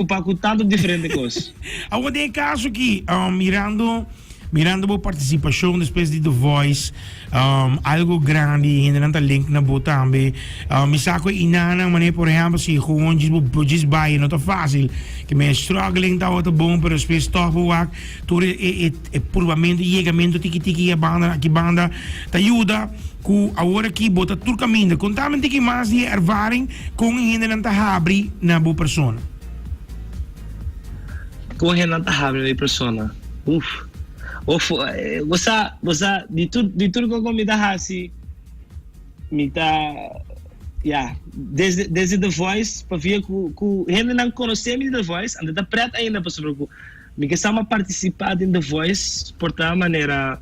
okupá ku tantu diferente kos. Awor den e kaso aki, mirando mirando bo partisipashon despues di The Voice, algo grandi, hendenan ta link na bo tambe. Mi sa ku e inanan manera por ehèmpel si gewoon djis bo djis bai no ta fásil, ke men struggling tabata bon pero despues tòg bo wak tur e e e purbamentu i yegamentu tiki tiki e banda aki banda ta yuda ku awor aki bo ta tur kaminda. Kontami un tiki mas di e ervaring kon e hendenan ta habri na bo persona. Kon hendenan ta habri na mi persona? Uf. Of, bo sa, bo sa, di tur, di tur koko mi ta hasi, mi ta, ya, desde, desde The Voice, pafia ku, ku hendenan konosé mi di The Voice, anto ta pret ainda pasobra ku mi ke sa mi a partisipá den The Voice por ta manera,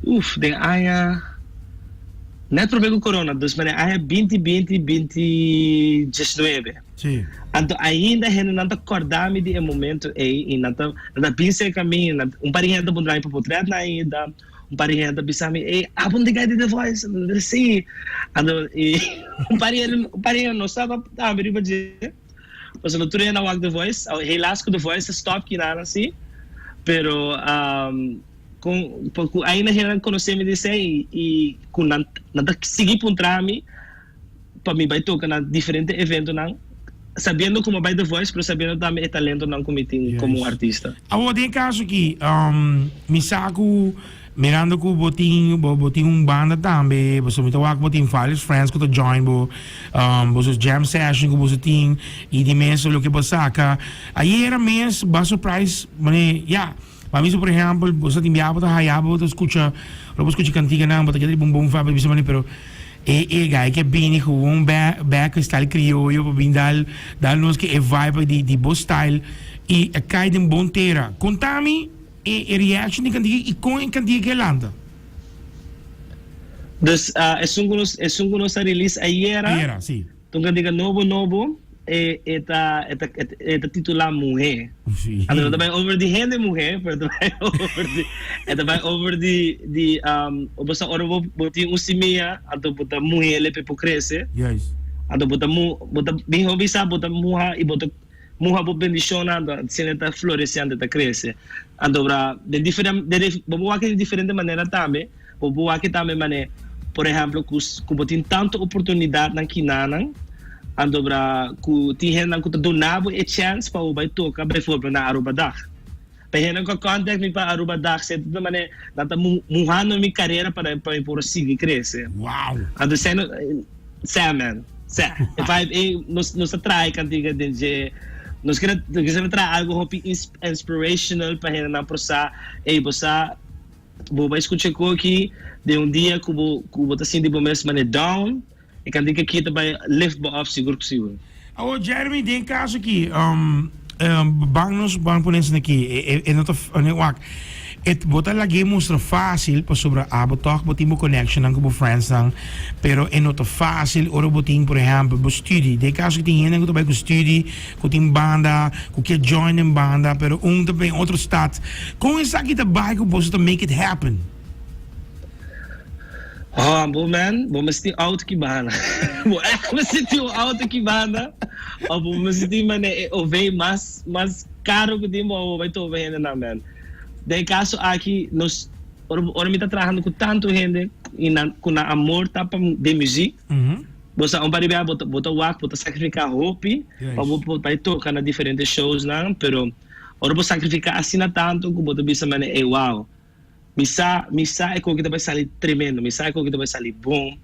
uf, den aña nèt promé ku corona, dus manera aña binti binti, binti diesnuebe. Sí. Anto ainda hendenan ta kòrda mi di e momento ei i nan ta nan ta bin serka mi, nan un par di hende ta puntra mi pa potretnan ainda, un par di hende ta bisa mi, ey, abo no ta guy di The Voice? Mi ta bisa, sí. Anto i un par di hende un par di hende no sa tambe riba dje, pasobra tur hende a wak The Voice, helaas ku The Voice a stòp kinan asi, pero kon ku ainda hendenan konosé mi di esei i ku nan nan ta sigui puntra mi. pa mi bai toca na diferente eventonan, sabiendo cu mi a bai The Voice, pero sabiendo tambe e talentonan cu mi tin como un artista. Awor den e caso aki, mi sa cu mirando cu bo tin bo tin un banda tambe, pasobra mi ta wak bo tin varios friends cu ta join bo, boso jam session cu boso tin y di mes loke bo saca. Ayera mes bo a surprise mane ya. Pa mi por ehempel, bo sa tin biaha bo ta haya bo ta skucha, ora bo skucha kantikanan bo ta keda riba un bon vibe, bo ta bisa mane pero e e guy ke bini gewoon bek ku e style krioyo pa bin dal dal nos ke e vibe di di bo style i a kai den bon tera. Konta mi e e reaction di kantika i kon e kantika ke lanta. Dus esun ku nos esun ku nos a release ayera. Ayera, si. Ta un kantika nobo nobo, e e ta e ta e ta titulá Muhé. Anto no ta bai over di hende muhé, pero e ta bai over di e ta bai over di di bo sa ora bo bo tin un simia anto bo ta muh'é pa e por krese. Anto bo ta mu bo ta bin hopi sa bo ta muha i bo ta muha bo bendishonnan anto asina e ta floresé anto e ta krese. Anto bra den diferen den bo por wak di diferente manera tambe. Bo por wak tambe manera, por ehemplo, ku ku bo tin tantu oportunidatnan kinanan, anto bra ku tin hendenan ku ta duna bo e chèns pa bo bai toka, bijvoorbeeld na Arubadag. Pa hendenan ku a contact mi pa Arubadag, senti ta manera nan ta muhando mi karera pa pa mi por sigui krese. Wow! Anto esei no, sè man, sè. E vibe ei, nos nos ta traha e kantika den dje, nos kere nos kere traha algu hopi inspirational pa hendenan por sa, ey bo sa, Bo bai skucha ku aki den un dia ku bo ku bo ta sinti bo mes manera down, e kantika aki ta bai lift bo up sigur ku sigur. Awor Jeremy, den kaso aki, ban nos ban pone esaki aki, e e no ta wak, e bo ta lag'é mustra fásil pasobra abo tòg bo tin bo connectionnan ku bo friendsnan, pero e no ta fásil ora bo tin por ehèmpel bo studi, den kaso ki tin hende ku ta bai ku studi, Ku tin banda, ku ke join den banda, pero un ta den otro stad. Kon esaki ta bai ku boso ta make it happen? Oh, bo man, bo mester tin auto ki banda. Bo echt mester tin un auto ki banda. Of bo mester tin mane e OV mas mas caro ku tin bo bo bai topa hendenan man. Den e kaso aki nos ora ora mi ta trahando ku tantu hende i nan ku nan amor ta pa den muziek. Bo sa un par di bia bo ta bo ta wak bo ta sacrifica hopi pa bo por bai toca na diferente shows nan pero ora bo sacrifica asina tanto cu bo ta bisa mane ey wow mi sa mi sa e koki ta bai sali tremendo mi sa e koki ta bai sali bon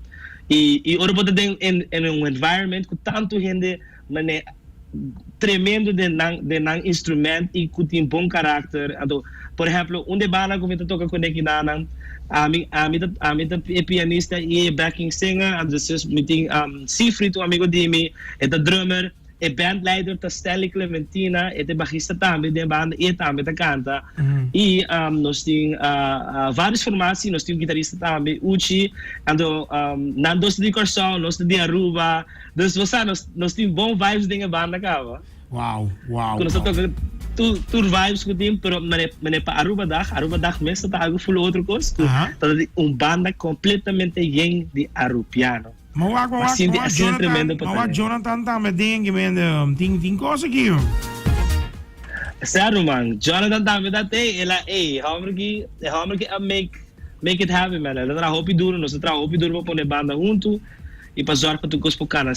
y y ora bo ta den en en un environment cu tanto hende mane tremendo den nan den nan instrument y cu tin bon karakter anto por ehemplo un de banda cu mi ta toca cune kinanan ami ami ta ami ta e pianista y e backing singer anto despues mi tin Sifri ta un amigo di mi e ta drummer e bandleider ta Stanley Clementina e ta e bajista tambe den banda y e tambe ta canta y nos tin varios formatie nos tin un guitarista tambe Uchi anto nan dos ta di Corsou nos ta di Aruba. Dus bo sa nos nos tin bon vibes den e banda caba. Wow, wow. Cu nos ta toca tur tur vibes cu tin pero mane mane pa Aruba dag, Aruba dag mes ta algo full otro cos cu ta di un banda completamente yen di Arubiano. Ma wak, ma wak, ma wak Jonathan, ma wak Jonathan tambe den, tin tin cos aki. Sa ruman, Jonathan tambe ta tey, el a ey, e homber ki, e homber ki a make, make it happen man, el a traha hopi duro, nos a traha hopi duro pa pone e banda huntu y pa zorg pa tur cos por cana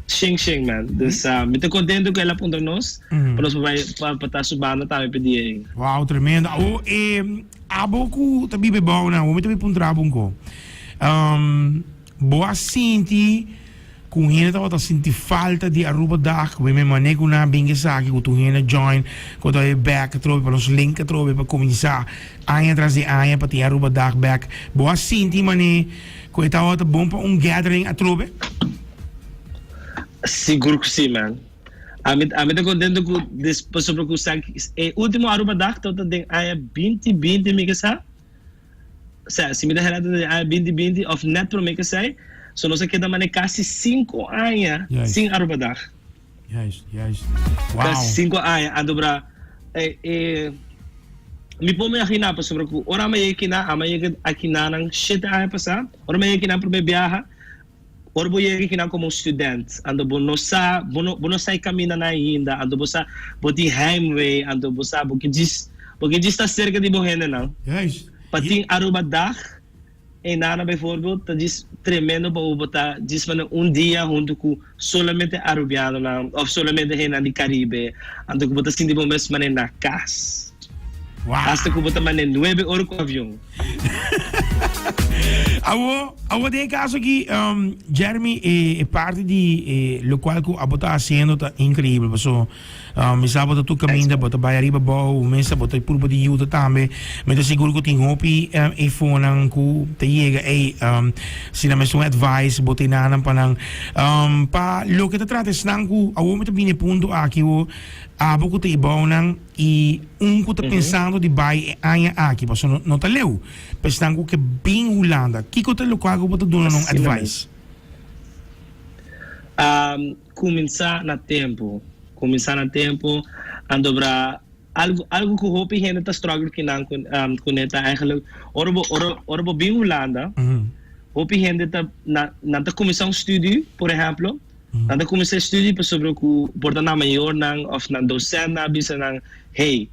shen shen man. Dus mi ta contento cu el a puntra nos pa nos por bay pa pa ta su banda tambe p'e dia ey. Wow, tremendo. Awo e abo cu ta biba e bounan, awo mi ta bay puntra bo un co. Bo a sinti cu un hende tabata sinti falta di Aruba Dag? Cu mi mane cu nan a bin esaki cu tur hende a join, cu ta bay back atrobe pa nos link atrobe pa cuminsa aña tras di aña pa tin Aruba Dag back. Bo a sinti mane cu e tabata bon pa un gathering atrobe? Sigur cu si man. Ami ami ta contento cu des pasobra cu sa e ultimo Aruba Dag tabata den aña binti binti mi ke sa. Sea, si mi ta hera den aña 2020 of net prome ke esei, so nos a keda mane kasi sinku aña Juist. sin Arubadag. Juist, juist. Wow. Kasi sinku aña. Anto bra, e, e, mi por imaginá pasobra ku ora mi a yega kinan, ami a yega akinanan shete aña pasá, ora mi a yega kinan prome biaha, Ora bo yega kinan komo un student, anto bo no sa, bo no, bo no sa e kamindanan ainda, anto bo sa, bo tin heimwee, anto bo sa, bo ke djis, bo ke djis ta serka di bo hendenan. Juist. Pa tin Aruba Dag, einana bijvoorbeeld, ta djis tremendo pa bo ta djis manda un dia huntu ku solamente Arubianonan òf solamente hendenan di Karibe, anto ku bo ta sinti bo mes manera na kas. Wow. Hasta ku bo ta manda nuebe ora ku avion. Awo, awo den e caso aki, um, Jeremy, e, e parte di e, locual cu abo ta haciendo ta increíble. Paso, um, mi sa bo ta tur caminda, bo ta bay ariba abou, mesa bo ta purba di yuda tambe. Mi ta sigur cu tin hopi um, efonan cu ta yega, ey, um, si nan mester un advice, bo ta nan pa nan. Um, pa loke ta trata esnan cu awo mi ta bini e punto aki, wo, abo cu ta e bounan, I un ku ta pensando di bai e aña aki, pasobra no ta leu, pa esnan ku ke bin Hulanda, kiko ta lokual ku bo ta duna nan advice? Kuminsá na tempu, kuminsá na tempu, andobra algu algu ku hopi hende ta struggle kinan kuné ta eigenlijk ora bo ora ora bo bin Hulanda, hopi hende ta nan ta kuminsá un studie, por ehèmpel, Nan ta kuminsá studi pasobra ku por ta nan mayornan òf nan dosèntnan a bisa nan, Hey,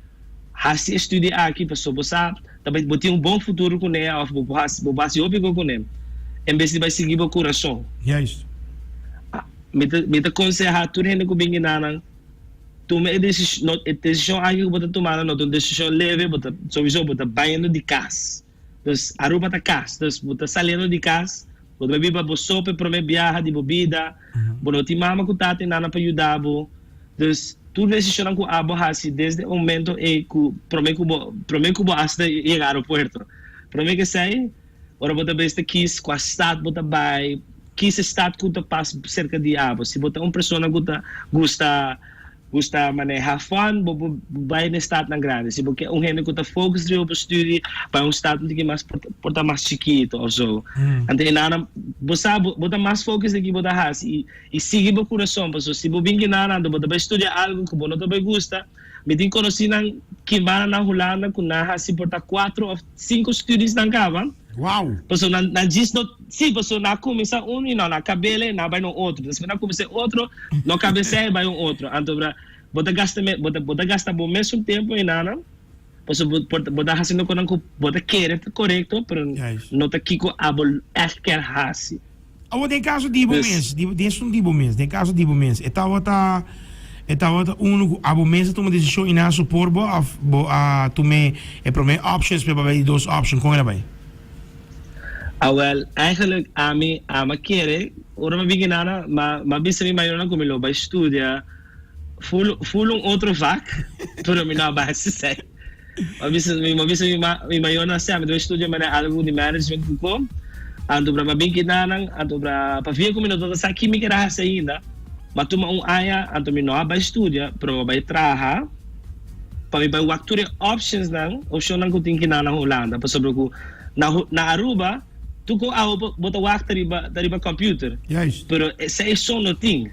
hasi e studi aki pasobra bo sa ta bai bo tin un bon futuro kuné òf bo por hasi bo por hasi hopi kos kuné, en bes di bai sigui bo kurason. Juist. Mi ta mi ta konsehá tur hende ku bin gina nan, tuma e desishon, no e desishon aki ku bo ta tumando no ta un desishon leve, bo ta souiso bo ta bayendo di kas. Dus Aruba ta kas, dus bo ta saliendo di kas, bo ta bai biba bo so p'e prome biaha di bo bida, bo no tin mama ku tata i nana pa yuda bo. Dus tur desishonnan ku abo hasi desde e momento ei ku prome ku bo prome ku bo hasta yega aeropuerto, prome ku esei ora bo ta bes ta kis kua stad bo ta bai, kis e stad ku ta pas serka di abo. Si bo ta un persona ku ta gusta Gusta maneha fun, bo por bai na e stadnan grandi. Si bo ke un hende ku ta focus riba bo studi, bai un stad un tiki mas por ta mas chikito of so. Anto e nan, bo sa bo ta mas focus den ki bo ta hasi i sigui bo kurason pasobra si bo bin ki nan anto bo ta bai studia algu ku bo no ta bai gusta. Mi tin konosinan kimbana na Hulanda ku nan hasi por ta kuatro of sinku studiesnan kaba. Wow! Pasobra nan nan djis no, sí, pasobra nan a kuminsá unu i nan a kab'el i nan a bai na un otro. Despues nan a kuminsá e otro, no kabes'é i bai un otro. Anto bra, bo ta gasta me, bo ta bo ta gasta bo mesun tempu einan, pasobra bo por bo ta hasiendo konan ku bo ta kere ta korekto, pero Juist. no ta kiko abo ègt kier hasi. Awor den kaso di bo Dus. mes, di den esun di bo mes, den kaso di bo mes, e tabata e tabata unu ku abo mes a tuma desishon i nan a supor bo òf bo a tum'é e promé option despues bo a bai di dos option, kon el a bai? Awel, eigenlijk ami ama kere, ora mi bin nana, ma ma bisa mi mayornan ku mi lo bai studia full full un otro vak, pero mi no a bai hasi esei. Mi a bisa mi a bisa mi ma mi mayornan si ami ta bai studia manera algu di management ku ko, anto bra mi a bin kinanan, anto bra pafia ku mi no tabata sa ki mi kere hasi ainda, mi a tuma un aña anto mi no a bai studia, pero mi a bai traha. Pa mi bai wak tur e optionsnan, opcionnan cu tin kinan na Hulanda, pasobra cu na na Aruba tur con awo bo bo ta wak ta riba ta riba computer. Juist. Pero esey so no tin.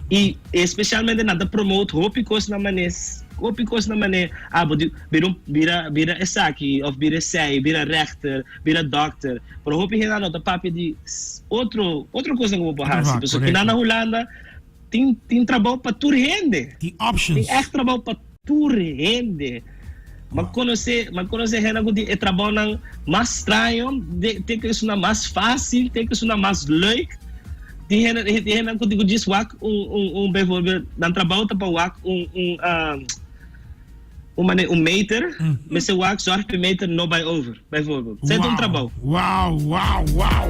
Y especialmente nan ta promote hopi cos na mane hopi cos na mane ah bo di bira un bira bira esaki of bira esey, bira rechter, bira dokter, pero hopi hende no ta papia di otro otro cosnan cu bo por Otro haci, vak, pasobra kinan correcto. na Hulanda Tin tin trabou pa tur hende. Tin options. Tin ègt trabou pa. tur hende. M'a konosé, m'a konosé hende ku tin e trabounan mas straño, te ku esunnan mas fásil, te ku esunnan mas leuk. Tin hende, tin hende ku tin ku djis wak un, un, un bijvoorbeeld, nan trabou ta pa wak un, un, un manera, un meter, mester wak zorg pa e meter no bai over, bijvoorbeeld. Esei ta un trabou. Wow, wow, wow.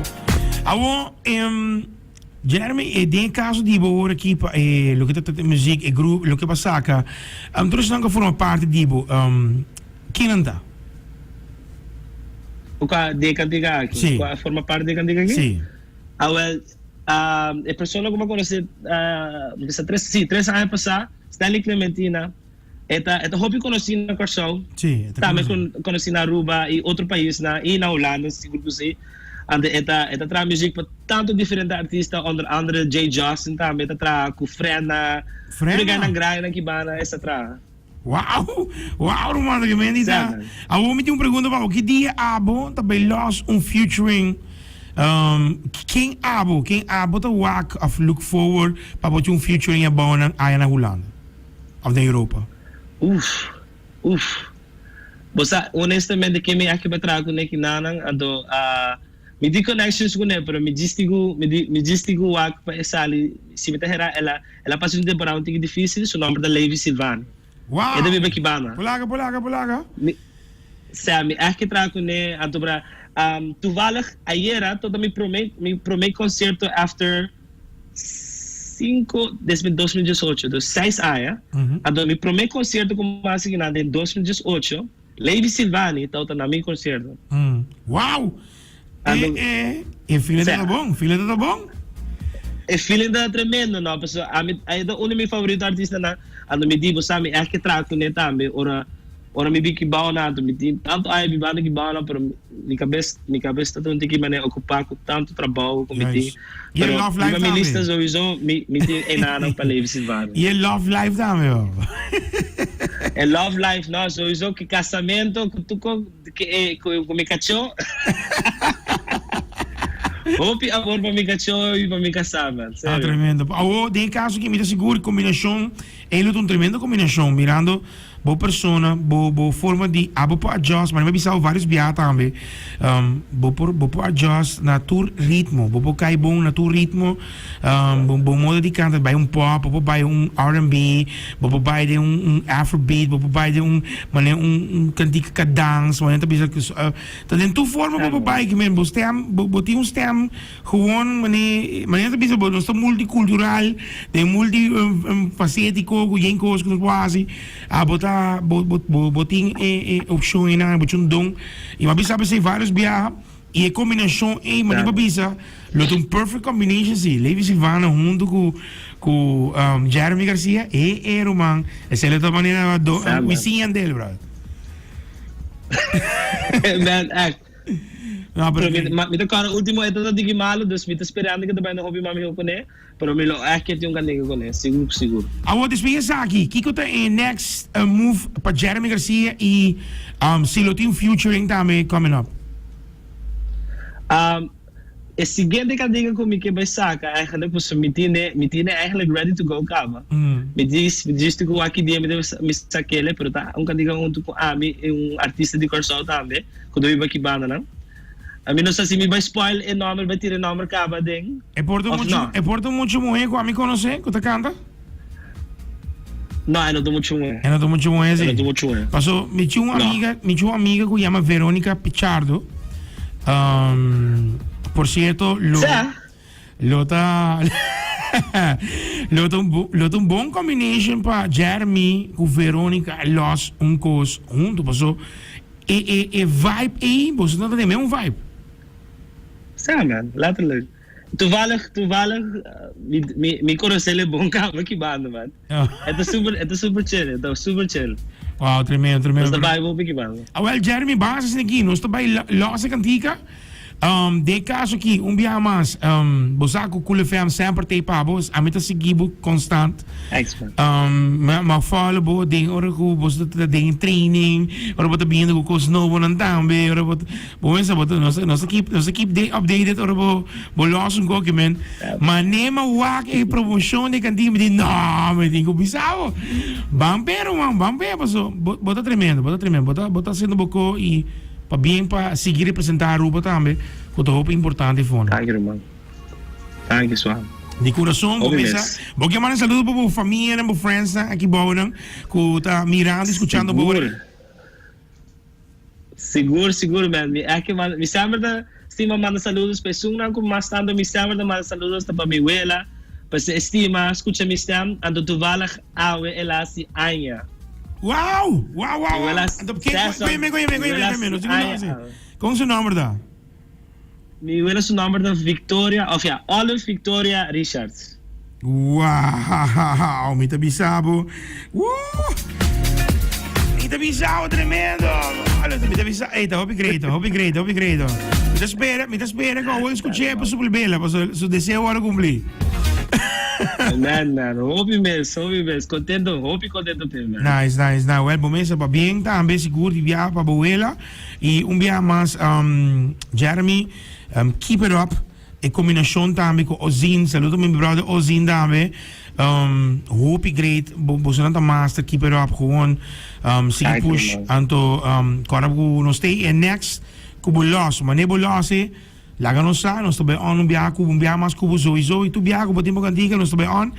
Awor, Jeremy, e den e caso di bo ora aki pa e loke ta trata muziek, e groep, loke bo a saca, tur esnan cu a forma parti di bo, kinan ta? Cu a den e cantica aki? Si. Cu a forma parti di e cantica aki? Si. Awel, e persona cu bo a conoce, mi pensa tres, si, tres aña pasa, Stanley Clementina, E ta e ta hopi konosí na Kòrsou, Sí, e ta tambe konosí. kon konosí na Aruba i otro paisnan i na Hulanda sigur ku sí. Anto e ta e ta traha muzik pa tantu diferente artista, onder andere Jay Justin tambe ta traha ku Frenna, tur e Frenna? gainan grandinan ki banda e sa traha. Wauw! Wauw ruman, ta ke menti ta. Sa man. Awor mi tin un pregunta pa bo, ki dia abo ta bay los un featuring ken abo, ken abo ta wak of look forward pa bo tin un featuring abounan aya na Hulanda? Of den Europa? Uf, uf. Bo sa, honestamente, ke mi aki pa traha ku neki nanan, anto mi tin connections ku ne, pero mi djis tin ku, mi di, mi djis tin ku wak pa e sali, si mi ta hera, el a, el a pasa un temporada un tiki dificil, su nomber ta Levi Silvani. Wow! E ta biba Kibana. Polaga, polaga, polaga. Mi, sea, mi echt ke traha ku ne, anto bra, toevallig ayera tabata mi prome, mi prome concierto after. Cinco desde 2018, dus seis aña. Anto mi prome concierto cu mi a haci kinan den 2018, Lady Silvani tawata na mi concierto. Wow! Anto, E, e, e feeling sea, ta bon, feeling ta bon. E feeling ta tremendo, no? Pasobra ami, e ta un di mi favorito artistanan. Anto mi di, bo sa mi echt ke traha cune tambe ora Ora mi bin Kibauna anto mi tin tantu aña bibando Kibauna pero mi kabes mi kabes ta un tiki manera okupá ku tantu trabou ku mi tin Juist. I e pero love life riba mi tambe. lista souiso mi mi tin enano pa Levi Silvano. I e love life tambe ho. E love life no souiso ku kasamento ku tur ko ku e ku mi kachó hopi amor pa mi kachó i pa mi kasá man Ah serio. tremendo. Awo den e kaso aki mi ta sigur kombinashon ei lo ta un tremendo kombinashon mirando Bo persona, bo bo forma di abo por adjust, mane mi a bisa bo varios biaha tambe, bo por bo por adjust na tur ritmo, bo por kai bon na tur ritmo, bo bo modo di kanta bai un pop, bo por bai un R&B, bo por bai den un un afrobeat, bo por bai den un mane un un kantika ka dans, mane ta bisa ta den tur forma bo por bai, kimen bo stem bo bo tin un stem Gewoon mane mane ta bisa bo nos ta multicultural den multi facetico cu yen cos cu nos por haci abo ta bo bo bo tin e e opcion einan bo tin un don y mi a bisa esey varios biaha y e combinacion ey mane pa bisa lo ta un perfect combination si Levy Silvano hunto cu cu Jeremy Garcia e e ruman esey lo ta manera do Wisin Yandel brother. Man echt. No, pero Pero mi, ma, mi ta kòrda último e ta diki malu, dus mi ta sperando ku ta bai na hopi mas mihó kuné, pero mi lo ègt ke tin un kandega kuné, sigur ku sigur. Awor despues di esaki, kiko ta e next move pa Jeremy Garcia i si lo tin featuring tambe coming up? E siguiente kandega ku mi ke bai saka eigenlijk, pasobra mi tine, mi tine eigenlijk ready to go kaba. Mi di, mi djis ku aki dia mi ta mi sak'el, pero ta un kandega huntu ku ami i un artista di Kòrsou tambe. Ku ta biba ki bandanan. Mi no sa si mi bai spoil e nomber, bai tira e nomber kaba aden E por ta of muchu, no. e por ta muchu muhé ku ami konosé ku ta kanta? No, e no ta muchu muhé. E no ta muchu muhé E si. no ta muchu muhé. Paso mi tin un No. amiga, mi tin un amiga ku yama Veronica Pichardo. Por cierto, lo Sa. lo ta lo ta un lo ta un bon combination pa Jeremy ku Veronica los un kos huntu. Paso E e e vibe ei, boso no ta den un vibe. Sa man, letterlijk. Toevallig, toevallig, mi, mi, mi conoce bon kaba ki banda man. E ta super, e ta super chill, e ta super chill. Wow, tremendo, tremendo. Nos ta bai hopi ki banda. Ah, well, Jeremy, basa asina aki, nos ta bai los e cantica. Um, den kaso aki, un biaha mas, um, bo sa ku Cool FM semper t'ei pa bo, ami ta sigui bo konstant. Thanks, man. Um, ma, ma follow bo den ora ku bo ta den training, ora bo ta biniendo ku kos nobonan tambe, ora bo, bo mester bo ta, nos, nos ta keep, nos ta keep de updated ora bo, bo los un koki, man. Ma ne ma wak e promoshon di kantina, mi di, no, mi tin ku bisa bo. Ban pero, man, ban pero, paso, bo, bo ta tremendo, bo ta tremendo, bo ta, bo ta hasiendo bo ko i. Pabien pa sigui representa Aruba tambe, cu ta hopi importante fondo. Danki ruman. Danki Swan. Di curason bo Hopi mesa. mes. Bo ke manda saludo pa bo famianan, bo friendsnan aki bounan cu ta mirando y scuchando bo Sigur. Sigur, sigur man. Mi a ke manda, mi semper ta stima manda saludos pa esunnan cu mas tanto mi semper ta manda saludos ta pa mi wela, pa se estima scucha mi stem, anto toevallig awe el a haci aña. Wow! Wow, wow, wow. Wela Anto, ken, Cesar, goeie, goeie, goeie, goeie, wela goeie, no sigo aña no, sí. awe. Kon su nomber ta? Mi wela su nomber ta Victoria, of ja, Olive Victoria Richards. Wow, mi ta bisa bo. Woo! Mi ta bisa bo tremendo. Olive, mi ta bisa, ey, ta hopi great, hopi great, hopi great. Mi ta spera, mi ta spera ku awor skuch'é pa su bela, pa su, su deseo wòrdu kumplí. Man, man, hopi mes, hopi mes. Contento, hopi contento pe, man. Nice, nice, nice. Well, bo mesa pabien tambe, sigur di biaha pa bo wela. Y un biaha mas, um, Jeremy, um, keep it up. E combinacion tambe cu Ozin. Saludo mi brother Ozin tambe. Um, hopi great. Bo, boso ta master, keep it up. Gewoon, um, sigui Thank you, push. man. Anto, um, kora cu nos stay. E next, cu bo los. Mane bo los, eh. Laga nos sa, nos ta bai on un biaha ku bo, un biaha mas ku bo souiso i tur biaha ku bo tin bo kantika nos ta bai on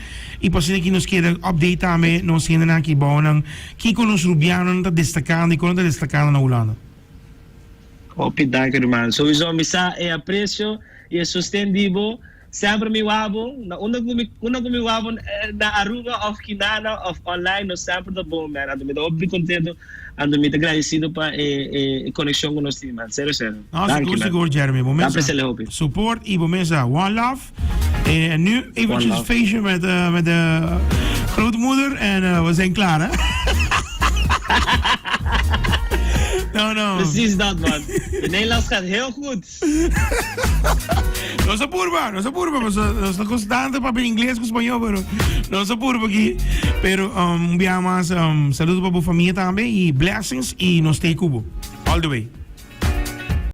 i pa asina ki nos keda update tambe nos hendenan aki bounan kiko nos rubianonan ta destakando i kon nan ta destakando na Hulanda. Hopi danki ruman. Souiso mi sa e aprecio i e sosten di bo. Semper mi wak bo, na unda ku mi unda ku mi wak bo na Aruba of Kinana of online nos semper ta bon man. Anto mi ta hopi contento Anto mi ta gradecido pa e e conexion cu nos tin man. Serio serio. No, Danki sigur man. sigur Jeremy. Bo Ta mesa apreciale hopi. support y bo mesa one love. En nu eventjes One love. feestje met, eh, met de grootmoeder en eh, we zijn klaar hè. No, no. Precies dat man. Je Nederlands gaat heel goed. Nos a purba, nos a purba, nos a, nos ta constante papia ingles cu spañol, pero nos a purba aquí. Pero um, un biaha mas, um, saludo pa bo familia tambe y blessings y nos stay cubo. All the way.